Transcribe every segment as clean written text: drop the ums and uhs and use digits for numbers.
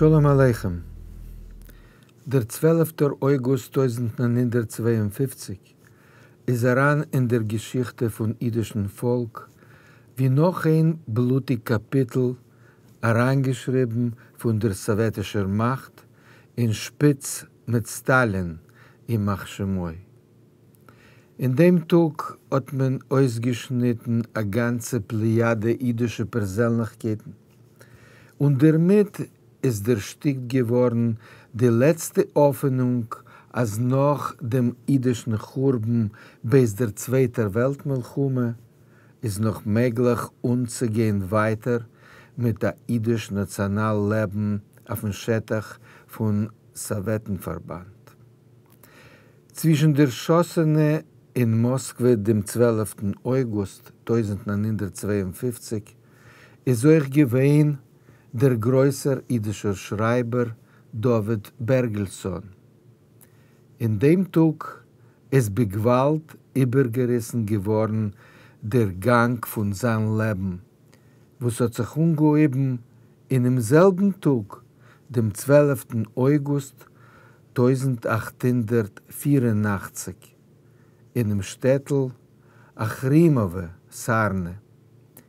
שלום עליכם. דער צוועלפטער אויגוסט 1952 איז אריין אין דער געשיכטע פון אידישן פאלק ווי נאך איין בלוטיג קאפיטל אריינגעשריבן פון דער סאוועטישער מאכט אין שפיץ מיט סטאלין ימח שמו. אין דעם טאג האט מען אויסגעשניטן א גאנצע פלעיאדע אידישע פערזענליכקייטן, און דערמיט איז דערשטיקט געווארן די לעצטע האפענונג אז נאך דעם אידישן חורבן בעת דער צווייטער וועלט מלחמה איז נאך מעגליך אנצוגיין ווייטער מיט א אידיש נאציאנאל לעבן אויפן שטח פון סאוועטן-פארבאנד. צווישן דערשאסענע אין מאסקווע דעם צוועלפטן אויגוסט 1952 איז אויך געווען דער גרויסער אידישער שרייבער דוד בערגעלסאן. אין דעם טאג איז בגוואלד איבערגעריסן געווארן דער גאנג פון זיין לעבן, וואס האט זיך אנגעהויבן אינעם זעלבן טאג, דעם צוועלפטן אויגוסט 1884, אינעם שטעטל אכרימאווע, סארנע,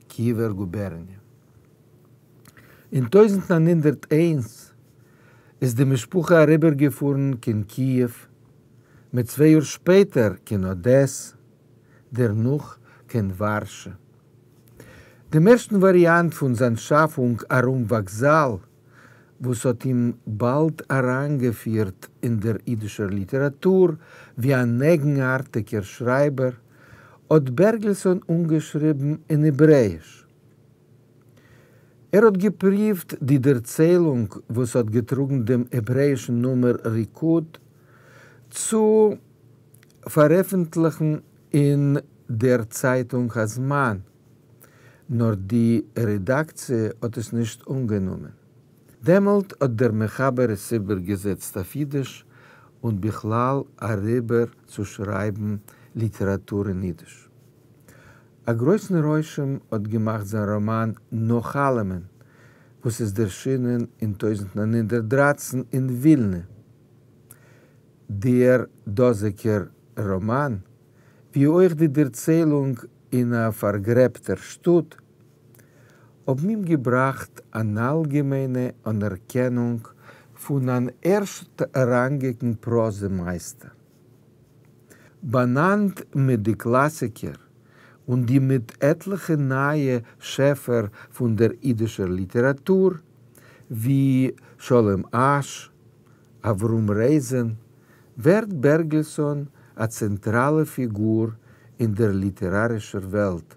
קיעווער גובערניע. אין 1901 איז די משפחה אריבערגעפארן קיין קיעוו, מיט צוויי יאר שפעטער קיין אדעס, דערנאך קיין ווארשע. דעם ערשטן וואריאנט פון זיין שאפונג ארום וואקזאל, וואס האט אים באלד אריינגעפירט אין דער אידישער ליטעראטור ווי אן אייגנארטיגער שרייבער, האט בערגעלסאן אנגעשריבן אין העברעאיש. ער האט געפריווט די דערציילונג וואס האט געטראגן דעם העברעאישן נאמען ריקוד צו פארעפנטליכן אין דער צייטונג הזמן, נאר די רעדאקציע האט עס נישט אנגענומען. דעמאלט האט דער מחבר עס איבערגעזעצט אויף אידיש און בכלל אריבער צו שרייבן ליטעראטור אין אידיש. א גרויסן רושם האט געמאכט זיין ראמאן נאך אלעמען, וואס איז דערשינען אין 1913 אין ווילנע. דער דאזיגער ראמאן, ווי אויך די דערציילונג אין א פארגרעבטער שטאט, האבן אים געבראכט אן אלגעמיינע אנערקענונג פון אן ערשטראנגיקן פראזע-מייסטער. באנאנד מיט די קלאסיקער און די מיט עטליכע נייע שעפער פון דער אידישער ליטעראטור, ווי שלום אש, אברהם רייזען, ווערט בערגעלסאן א צענטראלע פיגור אין דער ליטערארישער וועלט,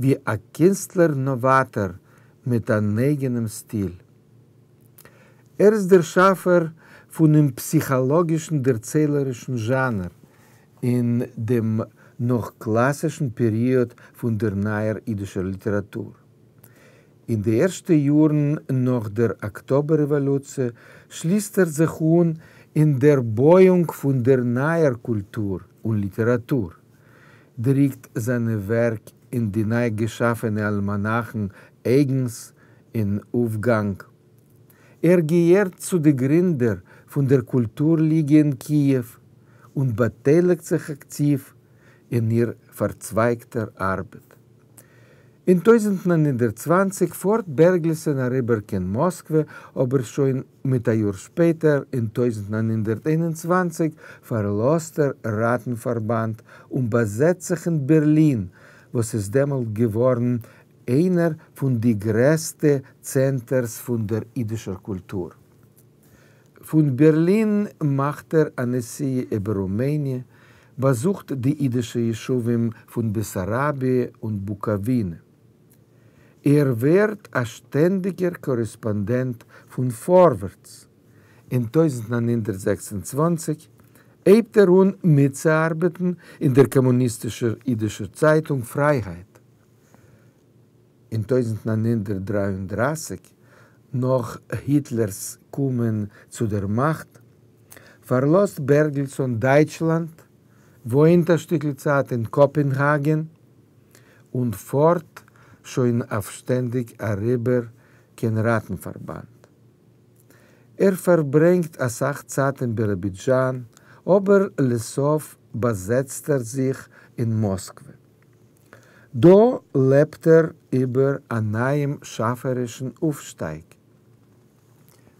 ווי א קינסטלער-נאוואטאר מיט אן אייגענעם סטיל. ער איז דער שאפער פונעם פסיכאלאגישן דערציילערישן זשאנר אין דעם נאך-קלאסישן פעריאד פון דער נייער אידישער ליטעראטור. אין די ערשטע יארן נאך דער אקטאבער-רעוואלוציע שליסט ער זיך אן אין דער בויאונג פון דער נייער קולטור און ליטעראטור, דריקט זיינע ווערק אין די ניי געשאפענע אלמאנאכן אייגנס און אויפגאנג. ער געהערט צו די גרינדער פון דער קולטור-ליגע אין קיעוו און באטייליגט זיך אקטיוו אין איר פארצווייגטער ארבעט. אין 1920 פארט בערגעלסאן אריבער קיין מאסקווע, אבער שוין מיט א יאר שפעטער, אין 1921, פארלאזט ער ראטן-פארבאנד און באזעצט זיך אין בערלין, וואס איז דעמאלט געווארן איינער פון די גרעסטע צענטערס פון דער אידישער קולטור. פון בערלין מאכט ער א נסיעה איבער רומעניע, באזוכט די אידישע ישובים פון בעסאראביע און בוקאווינע. ער ווערט א שטענדיגער קארעספאנדענט פון פארווערטס. אין 1926 הייבט ער אן מיטצוארבעטן אין דער קאמוניסטישער אידישער צייטונג פרייהייט. אין 1933, נאך היטלער'ס קומען צו דער מאכט, פארלאזט בערגעלסאן דייטשלאנד, וואוינט א שטיקל צייט אין קאפענהאגען, און פארט שוין אויף שטענדיג אריבער קיין ראטן-פארבאנד. ער פֿאַרברענגט אַ סך צײַט אין ביראָבידזשאַן, אָבער לסוף באַזעצט ער זיך אין מאָסקווע. דאָ לעבט ער איבער אַ נײַעם שאַפֿערישן אויפֿשטײַג.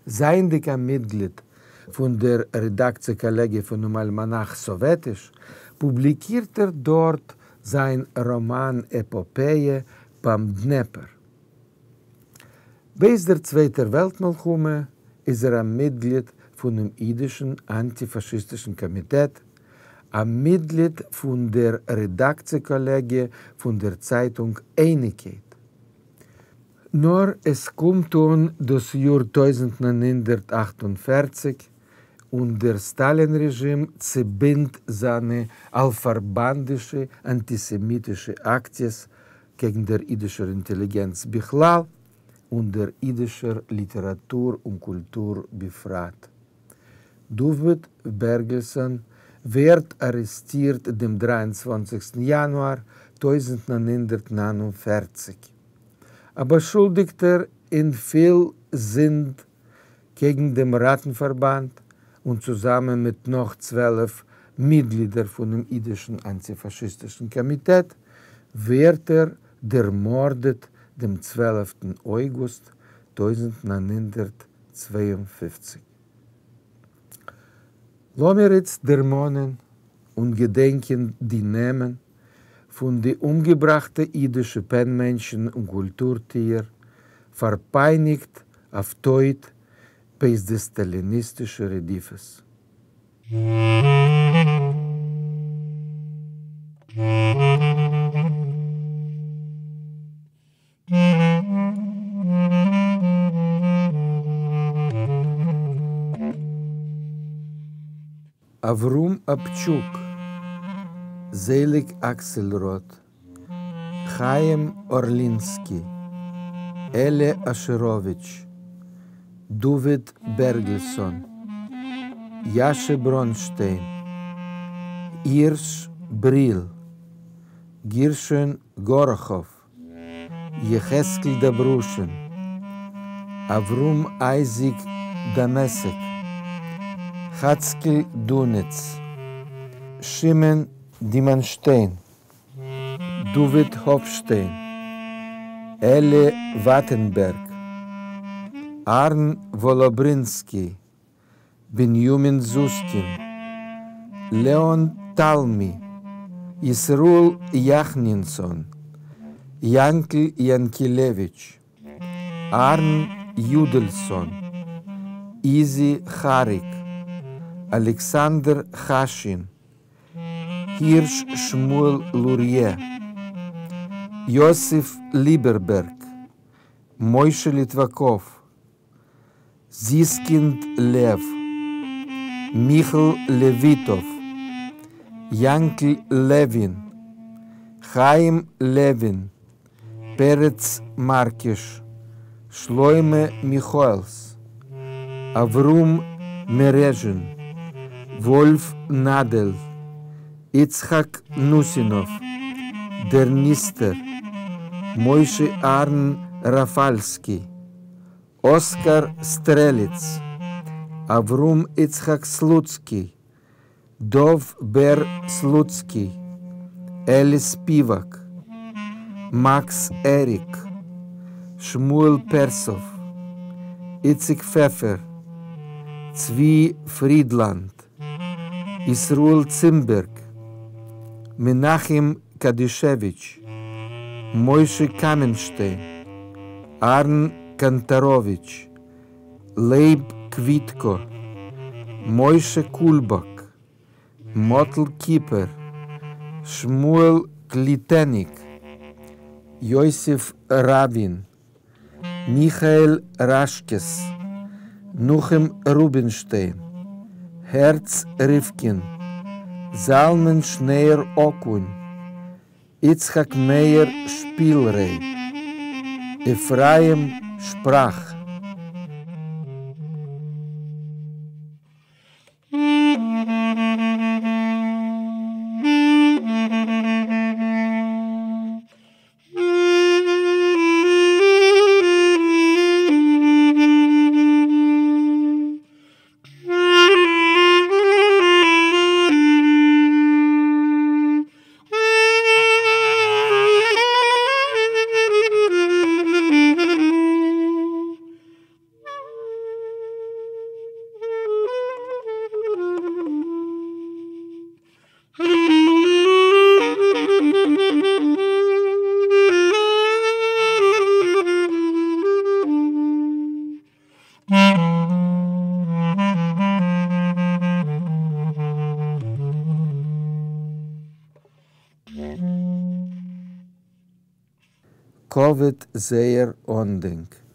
זײַענדיק אַ מיטגליד פֿון דער רעדאַקציע-קאָלעגיע פֿונעם אַלמאַנאַך סאָוועטיש, פּובליקירט ער דאָרט זײַן ראָמאַן-עפּאָפּעיע בײַם דנעפּער. בעת דער צווייטער וועלט-מלחמה איז ער אַ מיטגליד פֿונעם ייִדישן אַנטי-פֿאַשיסטישן קאָמיטעט, אַ מיטגליד פֿון דער רעדאַקציע-קאָלעגיע פֿון דער צײַטונג אייניקייט. נאָר עס קומט אָן דאָס יאָר 1948 און דער סטאַלין-רעזשים צעבינדט זײַנע אַלפֿאַרבאַנדישע אַנטיסעמיטישע אַקציעס קעגן דער ייִדישער אינטעליגענץ בכלל און דער ייִדישער ליטעראַטור און קולטור בפֿרט. דוד בערגעלסאָן ווערט אַרעסטירט דעם 23 יאַנואַר 1949, אַ באַשולדיקטער אין פֿיל זינד קעגן דעם ראַטן-פֿאַרבאַנד און צוזאַמען מיט נאָך 12 מיטגלידער פֿונעם ייִדישן אַנטיפֿאַשיסטישן קאָמיטעט ווערט ער דערמאָרדעט דעם 12 אויגוסט 1952. לאָמיר איצט דערמאָנען און געדענקען די נעמען פֿון די אומגעבראַכטע ייִדישע פּען-מענטשן און קולטור-טוער, פֿאַרפּײַניקט אויף טויט בעת די סטאַליניסטישע רדיפֿות. אברהם אפצ'וק, זעליג אקסלרוד, חיים ארלינסקי, אלי אשעראוויטש, דוד בערגעלסאן, יאשע בראנשטיין, הירש בריל, גרשון גאראכאוו, יחזקאל דאברושין, אברהם אייזיק דמשק, חצקל דוניץ, שמעון דימאנשטיין, דוד האפשטיין, אלי וואטענבערג, אהרן וואלאברינסקי, בנימין זוסקין, לעאן תלמי, ישראל יחנינסון, יאנקל יאנקילעוויטש, אהרן יודלסאן, איזי כאריק, אלכסנדר חשין, הירש שמואל לוריא, יוסף ליבערבערג, משה ליטוואקאוו, זיסקינד לעוו, מיכל לעוויטאוו, יאנקל לעווין, חיים לעווין, פרץ מארקיש, שלמה מיכאעלס, אברהם מערעזשין, וואלף נאדעל, יצחק נוסינוב, דער נסתר, משה אהרן ראפאלסקי, אסקאר סטרעליץ, אברהם יצחק סלוצקי, דוב בער סלוצקי, אלי ספיוואק, מאקס עריק, שמואל פערסוב, איציק פעפער, צבי פרידלאנד, ישראל צימבערג, מנחם קדישעוויטש, משה קאמענשטיין, אהרן קאנטאראוויטש, לייב קוויטקא, משה קולבאק, מאטל קיפער, שמואל קליטעניק, יוסף ראבין, מיכאל ראשקעס, נחום רובינשטיין, הערץ ריווקין, זלמן שניאור אקון, יצחק מאיר שפילריי, אפרים שפראך. כּבֿוד זייער אָנדענק.